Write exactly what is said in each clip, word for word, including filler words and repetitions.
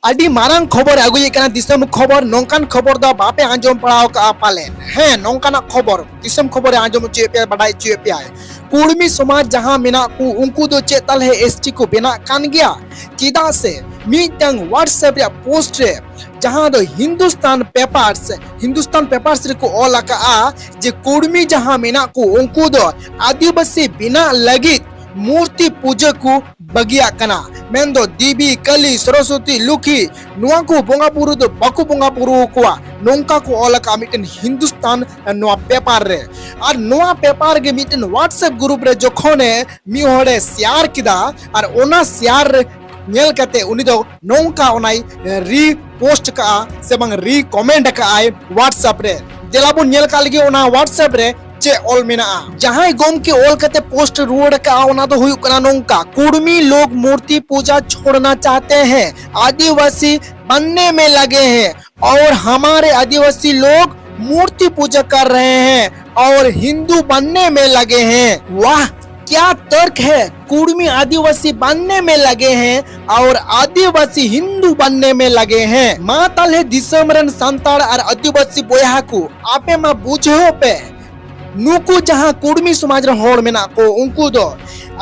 ᱟᱹᱰᱤ ᱢᱟᱨᱟᱝ ᱠᱷᱚᱵᱚᱨ ᱮ ᱟᱹᱜᱩᱭᱮᱫ ᱠᱟᱱᱟ, ᱫᱤᱥᱚᱢ ᱠᱷᱚᱵᱚᱨ᱾ ᱱᱚᱝᱠᱟᱱ ᱠᱷᱚᱵᱚᱨ ᱫᱚ ᱵᱟᱯᱮ ᱟᱸᱡᱚᱢ ᱵᱟᱲᱟ ᱟᱠᱟᱫᱼᱟ ᱯᱟᱞᱮᱱ᱾ ᱦᱮᱸ, ᱱᱚᱝᱠᱟᱱᱟᱜ ᱠᱷᱚᱵᱚᱨ ᱫᱤᱥᱚᱢ ᱠᱷᱚᱵᱚᱨ ᱮ ᱟᱸᱡᱚᱢ ᱦᱚᱪᱚᱭᱮᱫ ᱯᱮᱭᱟ, ᱵᱟᱰᱟᱭ ᱦᱚᱪᱚᱭᱮᱫ ᱯᱮᱭᱟᱭ᱾ ᱠᱩᱲᱢᱤ ᱥᱚᱢᱟᱡᱽ ᱡᱟᱦᱟᱸ ᱢᱮᱱᱟᱜ ᱠᱚ, ᱩᱱᱠᱩ ᱫᱚ ᱪᱮᱫ ᱛᱟᱞᱦᱮ ᱮᱥ ᱴᱤ ᱠᱚ ᱵᱮᱱᱟᱜ ᱠᱟᱱ ᱜᱮᱭᱟ? ᱪᱮᱫᱟᱜ ᱥᱮ ᱢᱤᱫᱴᱟᱝ WhatsApp ᱨᱮᱭᱟᱜ ᱯᱳᱥᱴ ᱨᱮ, ᱡᱟᱦᱟᱸ ᱫᱚ ᱦᱤᱱᱫᱩᱥᱛᱟᱱ ᱯᱮᱯᱟᱨᱥ, ᱦᱤᱱᱫᱩᱥᱛᱟᱱ ᱯᱮᱯᱟᱨᱥ ᱨᱮᱠᱚ ᱚᱞ ᱟᱠᱟᱜᱼᱟ ᱡᱮ ᱠᱩᱲᱢᱤ ᱡᱟᱦᱟᱸ ᱢᱮᱱᱟᱜ ᱠᱚ, ᱩᱱᱠᱩ ᱫᱚ ᱟᱹᱫᱤᱵᱟᱹᱥᱤ ᱵᱮᱱᱟᱜ ᱞᱟᱹᱜᱤᱫ ᱢᱩᱨᱛᱤ ᱯᱩᱡᱟᱹ ᱠᱚ ᱵᱟᱹᱜᱤᱭᱟᱜ ᱠᱟᱱᱟ, ᱢᱮᱱᱫᱚ ᱫᱮᱵᱤ, ᱠᱟᱹᱞᱤ, ᱥᱚᱨᱚᱥᱚᱛᱤ, ᱞᱩᱠᱷᱤ, ᱱᱚᱣᱟ ᱠᱚ ᱵᱚᱸᱜᱟ ᱵᱩᱨᱩ ᱫᱚ ᱵᱟᱠᱚ ᱵᱚᱸᱜᱟ ᱵᱩᱨᱩ ᱟᱠᱚᱣᱟ, ᱱᱚᱝᱠᱟ ᱠᱚ ᱚᱞ ᱟᱠᱟᱫᱼᱟ ᱢᱤᱫᱴᱮᱱ ᱦᱤᱱᱫᱩᱥᱛᱟᱱ ᱱᱚᱣᱟ ᱯᱮᱯᱟᱨ ᱨᱮ᱾ ᱟᱨ ᱱᱚᱣᱟ ᱯᱮᱯᱟᱨ ᱜᱮ ᱢᱤᱫᱴᱮᱱ WhatsApp ᱜᱨᱩᱯ ᱨᱮ ᱡᱚᱠᱷᱚᱱᱮ ᱢᱤᱫ ᱦᱚᱲᱮ ᱥᱮᱭᱟᱨ ᱠᱮᱫᱟ, ᱟᱨ ᱚᱱᱟ ᱥᱮᱭᱟᱨ ᱧᱮᱞ ᱠᱟᱛᱮ ᱩᱱᱤ ᱫᱚ ᱱᱚᱝᱠᱟ ᱚᱱᱟᱭ ᱨᱤᱯᱳᱥᱴ ᱠᱟᱜᱼᱟ ᱥᱮ ᱵᱟᱝ ᱨᱤᱠᱚᱢᱮᱱᱴ ᱠᱟᱜᱼᱟᱭ WhatsApp ᱨᱮ᱾ ᱫᱮᱞᱟ ᱵᱚᱱ ᱧᱮᱞ ᱠᱟᱜ ᱞᱮᱜᱮ ᱚᱱᱟ WhatsApp ᱨᱮ ᱪᱮᱫ ᱚᱞ ᱢᱮᱱᱟᱜᱼᱟ᱾ ᱡᱟᱦᱟᱸᱭ ᱜᱚᱢᱠᱮ ᱚᱞ ᱠᱟᱛᱮ ᱯᱳᱥᱴ ᱨᱩᱣᱟᱹᱲ ᱟᱠᱟᱜᱼᱟ, ᱚᱱᱟ ᱫᱚ ᱦᱩᱭᱩᱜ ᱠᱟᱱᱟ ᱱᱚᱝᱠᱟ, "कुर्मी लोग मूर्ति पूजा छोड़ना चाहते हैं, आदिवासी बनने में लगे हैं और हमारे आदिवासी लोग मूर्ति पूजा कर रहे हैं और हिंदू बनने में लगे हैं।" वाह, क्या तर्क है। कुर्मी आदिवासी बनने में लगे हैं और आदिवासी हिंदू बनने में लगे हैं। ᱢᱟ ᱛᱟᱞᱦᱮ ᱫᱤᱥᱚᱢ ᱨᱮᱱ ᱥᱟᱱᱛᱟᱲ ᱟᱨ ᱟᱹᱫᱤᱵᱟᱹᱥᱤ ᱵᱚᱭᱦᱟ ᱠᱚ, ᱟᱯᱮ ᱢᱟ ᱵᱩᱡᱷᱟᱹᱣ ᱯᱮ, ᱱᱩᱠᱩ ᱡᱟᱦᱟᱸ ᱠᱩᱲᱢᱤ ᱥᱚᱢᱟᱡᱽ ᱨᱮᱱ ᱦᱚᱲ ᱢᱮᱱᱟᱜ ᱠᱚ, ᱩᱱᱠᱩ ᱫᱚ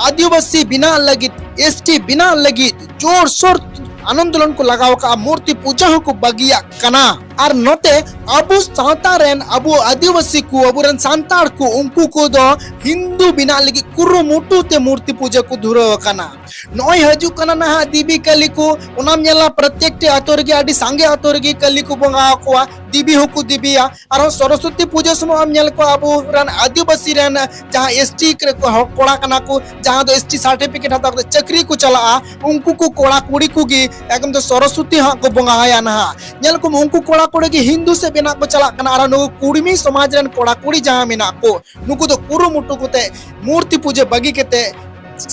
ᱟᱹᱫᱤᱵᱟᱹᱥᱤ ᱵᱮᱱᱟᱜ ᱞᱟᱹᱜᱤᱫ, ᱮᱥ ᱴᱤ ᱵᱮᱱᱟᱜ ᱞᱟᱹᱜᱤᱫ ᱡᱳᱨᱥᱳᱨ ᱟᱱᱫᱳᱞᱚᱱ ᱠᱚ ᱞᱟᱜᱟᱣ ᱠᱟᱜᱼᱟ, ᱢᱩᱨᱛᱤ ᱯᱩᱡᱟᱹ ᱦᱚᱸᱠᱚ ᱵᱟᱹᱜᱤᱭᱟᱜ ᱠᱟᱱᱟ᱾ ᱟᱨ ᱱᱚᱛᱮ ᱟᱵᱚ ᱥᱟᱶᱛᱟ ᱨᱮᱱ, ᱟᱵᱚ ᱟᱹᱫᱤᱵᱟᱹᱥᱤ ᱠᱚ, ᱟᱵᱚᱨᱮᱱ ᱥᱟᱱᱛᱟᱲ ᱠᱚ, ᱩᱱᱠᱩ ᱠᱚᱫᱚ ᱦᱤᱱᱫᱩ ᱵᱮᱱᱟᱜ ᱞᱟᱹᱜᱤᱫ ᱠᱩᱨᱩᱢᱩᱴᱩ ᱛᱮ ᱢᱩᱨᱛᱤ ᱯᱩᱡᱟᱹ ᱠᱚ ᱫᱷᱩᱨᱟᱹᱣ ᱟᱠᱟᱱᱟ᱾ ᱱᱚᱜᱼᱚᱭ ᱦᱤᱡᱩᱜ ᱠᱟᱱᱟ ᱱᱟᱦᱟᱜ ᱫᱮᱵᱤ ᱠᱟᱹᱞᱤ ᱠᱚ, ᱚᱱᱟᱢ ᱧᱮᱞᱟ ᱯᱨᱚᱛᱮᱠᱴᱤ ᱟᱛᱳ ᱨᱮᱜᱮ, ᱟᱹᱰᱤ ᱥᱟᱸᱜᱮ ᱟᱛᱳ ᱨᱮᱜᱮ ᱠᱟᱹᱞᱤ ᱠᱚ ᱵᱚᱸᱜᱟ ᱟᱠᱚᱣᱟ, ᱫᱮᱵᱤ ᱦᱚᱸᱠᱚ ᱫᱮᱵᱤᱭᱟ᱾ ᱟᱨᱦᱚᱸ ᱥᱚᱨᱚᱥᱚᱛᱤ ᱯᱩᱡᱟᱹ ᱥᱚᱢᱚᱭ ᱮᱢ ᱧᱮᱞ ᱠᱚᱣᱟ, ᱟᱵᱚ ᱨᱮᱱ ᱟᱹᱫᱤᱵᱟᱹᱥᱤ ᱨᱮᱱ ᱡᱟᱦᱟᱸ ᱮᱥ ᱴᱤ ᱠᱚᱲᱟ ᱠᱟᱱᱟ ᱠᱚ, ᱡᱟᱦᱟᱸ ᱫᱚ ᱮᱥ ᱴᱤ ᱥᱟᱨᱴᱤᱯᱷᱤᱠᱮᱴ ᱦᱟᱛᱟᱣ ᱠᱟᱛᱮ ᱪᱟᱹᱠᱨᱤ ᱠᱚ ᱪᱟᱞᱟᱜᱼᱟ, ᱩᱱᱠᱩ ᱠᱚ ᱠᱚᱲᱟ ᱠᱩᱲᱤ ᱠᱚᱜᱮ ᱮᱠᱫᱚᱢ ᱫᱚ ᱥᱚᱨᱚᱥᱚᱛᱤ ᱦᱟᱸᱜ ᱠᱚ ᱵᱚᱸᱜᱟ ᱟᱭᱟ ᱱᱟᱦᱟᱜ᱾ ᱧᱮᱞ ᱠᱚᱢ, ᱩᱱᱠᱩ ᱠᱚᱲᱟ ᱠᱩᱲᱤ ᱜᱮ ᱦᱤᱱᱫᱩ ᱥᱮᱫ ᱵᱮᱱᱟᱜ ᱠᱚ ᱪᱟᱞᱟᱜ ᱠᱟᱱᱟ, ᱟᱨ ᱱᱩᱠᱩ ᱠᱩᱲᱢᱤ ᱥᱚᱢᱟᱡᱽ ᱨᱮᱱ ᱠᱚᱲᱟ ᱠᱩᱲᱤ ᱡᱟᱦᱟᱸ ᱢᱮᱱᱟᱜ ᱠᱚ, ᱱᱩᱠᱩ ᱫᱚ ᱠᱩᱨᱩᱢᱩᱴᱩ ᱠᱟᱛᱮ ᱢᱩᱨᱛᱤ ᱯᱩᱡᱟᱹ ᱵᱟᱹᱜᱤ ᱠᱟᱛᱮ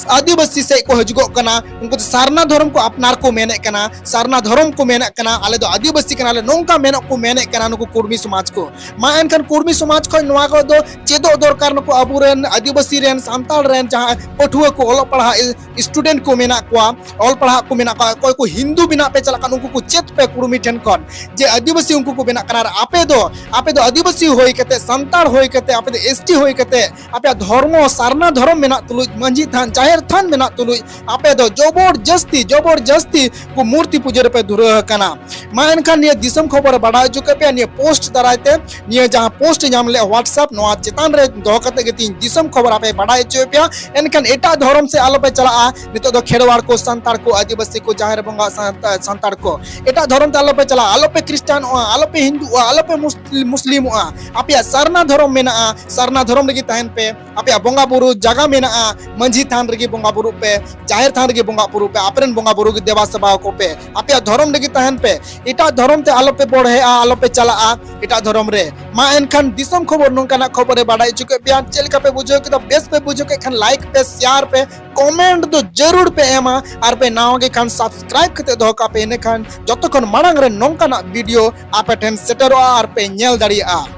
ᱟᱹᱫᱤᱵᱟᱹᱥᱤ ᱥᱮᱫ ᱠᱚ ᱦᱤᱡᱩᱜᱚᱜ ᱠᱟᱱᱟ, ᱩᱱᱠᱩ ᱫᱚ ᱥᱟᱨᱱᱟ ᱫᱷᱚᱨᱚᱢ ᱠᱚ ᱟᱯᱱᱟᱨ ᱠᱚ ᱢᱮᱱᱮᱫ ᱠᱟᱱᱟ, ᱥᱟᱨᱱᱟ ᱫᱷᱚᱨᱚᱢ ᱠᱚ ᱢᱮᱱᱮᱫ ᱠᱟᱱᱟ, ᱟᱞᱮ ᱫᱚ ᱟᱹᱫᱤᱵᱟᱹᱥᱤ ᱠᱟᱱᱟᱞᱮ, ᱱᱚᱝᱠᱟ ᱢᱮᱱᱚᱜ ᱠᱚ ᱢᱮᱱᱮᱫ ᱠᱟᱱᱟ ᱱᱩᱠᱩ ᱠᱩᱲᱢᱤ ᱥᱚᱢᱟᱡᱽ ᱠᱚ᱾ ᱢᱟ ᱮᱱᱠᱷᱟᱱ ᱠᱩᱲᱢᱤ ᱥᱚᱢᱟᱡᱽ ᱠᱷᱚᱱ ᱱᱚᱣᱟ ᱠᱚᱫᱚ ᱪᱮᱫᱚᱜ ᱫᱚᱨᱠᱟᱨ, ᱱᱩᱠᱩ ᱟᱵᱚᱨᱮᱱ ᱟᱹᱫᱤᱵᱟᱹᱥᱤ ᱨᱮᱱ, ᱥᱟᱱᱛᱟᱲ ᱨᱮᱱ ᱡᱟᱦᱟᱸ ᱯᱟᱹᱴᱷᱩᱣᱟᱹ ᱠᱚ, ᱚᱞᱚᱜ ᱯᱟᱲᱦᱟᱜ student ᱠᱚ ᱢᱮᱱᱟᱜ ᱠᱚᱣᱟ, ᱚᱞ ᱯᱟᱲᱦᱟᱜ ᱠᱚ ᱢᱮᱱᱟᱜ ᱠᱚᱣᱟ, ᱚᱠᱚᱭ ᱠᱚ ᱦᱤᱱᱫᱩ ᱵᱮᱱᱟᱜ ᱯᱮ ᱪᱟᱞᱟᱜ ᱠᱟᱱ, ᱩᱱᱠᱩ ᱠᱚ ᱪᱮᱫ ᱯᱮ ᱠᱩᱲᱢᱤ ᱴᱷᱮᱱ ᱠᱷᱚᱱ ᱡᱮ ᱟᱹᱫᱤᱵᱟᱹᱥᱤ ᱩᱱᱠᱩ ᱠᱚ ᱵᱮᱱᱟᱜ ᱠᱟᱱᱟ, ᱟᱨ ᱟᱯᱮ ᱫᱚ, ᱟᱯᱮ ᱫᱚ ᱟᱹᱫᱤᱵᱟᱹᱥᱤ ᱦᱩᱭ ᱠᱟᱛᱮ, ᱥᱟᱱᱛᱟᱲ ᱦᱩᱭ ᱠᱟᱛᱮ, ᱟᱯᱮ ᱫᱚ ST ᱦᱩᱭ ᱠᱟᱛᱮ, ᱟᱯᱮᱭᱟᱜ ᱫᱷᱚᱨᱢᱚ ᱥᱟᱨᱱᱟ ᱫᱷᱚᱨᱚᱢ ᱢᱮᱱᱟᱜ ᱛᱩᱞᱩᱡ, ᱢᱟᱹᱡᱷᱤ ᱛᱷᱟᱱ, ᱡᱟᱦᱮᱨ ᱛᱷᱟᱱ ᱢᱮᱱᱟᱜ ᱛᱩᱞᱩᱡ, ᱟᱯᱮ ᱫᱚ ᱡᱚᱵᱚᱨ ᱡᱟᱹᱥᱛᱤ, ᱡᱚᱵᱚᱨ ᱡᱟᱹᱥᱛᱤ ᱠᱚ ᱢᱩᱨᱛᱤ ᱯᱩᱡᱟᱹ ᱨᱮᱯᱮ ᱫᱷᱩᱨᱟᱹᱣ ᱟᱠᱟᱱᱟ᱾ ᱢᱟ ᱮᱱᱠᱷᱟᱱ ᱱᱤᱭᱟᱹ ᱫᱤᱥᱚᱢ ᱠᱷᱚᱵᱚᱨ ᱮ ᱵᱟᱰᱟᱭ ᱦᱚᱪᱚ ᱠᱮᱫ ᱯᱮᱭᱟ, ᱱᱤᱭᱟᱹ post ᱫᱟᱨᱟᱭ ᱛᱮ, ᱱᱤᱭᱟᱹ ᱡᱟᱦᱟᱸ post ᱧᱟᱢ ᱞᱮᱫ WhatsApp, ᱱᱚᱣᱟ ᱪᱮᱛᱟᱱ ᱨᱮ ᱫᱚᱦᱚ ᱠᱟᱛᱮ ᱜᱮ ᱛᱤᱦᱤᱧ ᱫᱤᱥᱚᱢ ᱠᱷᱚᱵᱚᱨ ᱟᱯᱮ ᱵᱟᱰᱟᱭ ᱦᱚᱪᱚᱭᱮᱫ ᱯᱮᱭᱟ᱾ ᱮᱱᱠᱷᱟᱱ ᱮᱴᱟᱜ ᱫᱷᱚᱨᱚᱢ ᱥᱮᱫ ᱟᱞᱚᱯᱮ ᱪᱟᱞᱟᱜᱼᱟ᱾ ᱱᱤᱛᱚᱜ ᱫᱚ ᱠᱷᱮᱨᱣᱟᱲ ᱠᱚ, ᱥᱟᱱᱛᱟᱲ ᱠᱚ, ᱟᱹᱫᱤᱵᱟᱹᱥᱤ ᱠᱚ, ᱡᱟᱦᱮᱨ ᱵᱚᱸᱜᱟ ᱥᱟᱱᱛᱟ-, ᱥᱟᱱᱛᱟᱲ ᱠᱚ, ᱮᱴᱟᱜ ᱫᱷᱚᱨᱚᱢ ᱛᱮ ᱟᱞᱚᱯᱮ ᱪᱟᱞᱟᱜᱼᱟ, ᱟᱞᱚᱯᱮ ᱠᱷᱨᱤᱥᱴᱟᱱᱚᱜᱼᱟ, ᱟᱞᱚᱯᱮ ᱦᱤᱱᱫᱩᱜᱼᱟ, ᱟᱞᱚᱯᱮ ᱢᱩᱥ-, ᱢᱩᱥᱞᱤᱢᱚᱜᱼᱟ᱾ ᱟᱯᱮᱭᱟᱜ ᱥᱟᱨᱱᱟ ᱫᱷᱚᱨᱚᱢ ᱢᱮᱱᱟᱜᱼᱟ, ᱥᱟᱨᱱᱟ ᱫᱷᱚᱨᱚᱢ ᱨᱮᱜᱮ ᱛᱟᱦᱮᱱ ᱯᱮ᱾ ᱟᱯᱮᱭᱟᱜ ᱵᱚᱸᱜᱟ ᱵᱩᱨᱩ ᱡᱟᱭᱜᱟ ᱢᱮᱱᱟᱜᱼᱟ, ᱢᱟᱹᱡᱷᱤ ᱛᱷᱟᱱ ᱨᱮᱜᱮ ᱵᱚᱸᱜᱟ ᱵᱩᱨᱩᱜ ᱯᱮ, ᱡᱟᱦᱮᱨ ᱛᱷᱟᱱ ᱨᱮᱜᱮ ᱵᱚᱸᱜᱟ ᱵᱩᱨᱩᱜ ᱯᱮ, ᱟᱯᱮᱨᱮᱱ ᱵᱚᱸᱜᱟ ᱵᱩᱨᱩ ᱜᱮ ᱫᱮᱵᱟ ᱥᱮᱵᱟ ᱟᱠᱚ ᱯᱮ᱾ ᱟᱯᱮᱭᱟᱜ ᱫᱷᱚᱨᱚᱢ ᱨᱮᱜᱮ ᱛᱟᱦᱮᱱ ᱯᱮ, ᱮᱴᱟᱜ ᱫᱷᱚᱨᱚᱢ ᱛᱮ ᱟᱞᱚᱯᱮ ᱵᱚᱲᱦᱮᱜᱼᱟ, ᱟᱞᱚᱯᱮ ᱪᱟᱞᱟᱜᱼᱟ ᱮᱴᱟᱜ ᱫᱷᱚᱨᱚᱢ ᱨᱮ᱾ ᱢᱟ ᱮᱱᱠᱷᱟᱱ ᱫᱤᱥᱚᱢ ᱠᱷᱚᱵᱚᱨ ᱱᱚᱝᱠᱟᱱᱟᱜ ᱠᱷᱚᱵᱚᱨ ᱮ ᱵᱟᱰᱟᱭ ᱦᱚᱪᱚ ᱠᱮᱫ ᱯᱮᱭᱟ᱾ ᱪᱮᱫ ᱞᱮᱠᱟ ᱯᱮ ᱵᱩᱡᱷᱟᱹᱣ ᱠᱮᱫᱟ? ᱵᱮᱥ ᱯᱮ ᱵᱩᱡᱷᱟᱹᱣ ᱠᱮᱫ ᱠᱷᱟᱱ like ᱯᱮ, share ᱯᱮ, comment ᱫᱚ ᱡᱟᱹᱨᱩᱲ ᱯᱮ ᱮᱢᱟ, ᱟᱨ ᱯᱮ ᱱᱟᱣᱟ ᱜᱮ ᱠᱷᱟᱱ subscribe ᱠᱟᱛᱮ ᱫᱚᱦᱚ ᱠᱟᱜ ᱯᱮ, ᱤᱱᱟᱹᱠᱷᱟᱱ ᱡᱚᱛᱚ ᱠᱷᱚᱱ ᱢᱟᱲᱟᱝ ᱨᱮ ᱱᱚᱝᱠᱟᱱᱟᱜ video ᱟᱯᱮ ᱴᱷᱮᱱ ᱥᱮᱴᱮᱨᱚᱜᱼᱟ ᱟᱨ ᱯᱮ ᱧᱮᱞ ᱫᱟᱲᱮᱭᱟᱜᱼᱟ᱾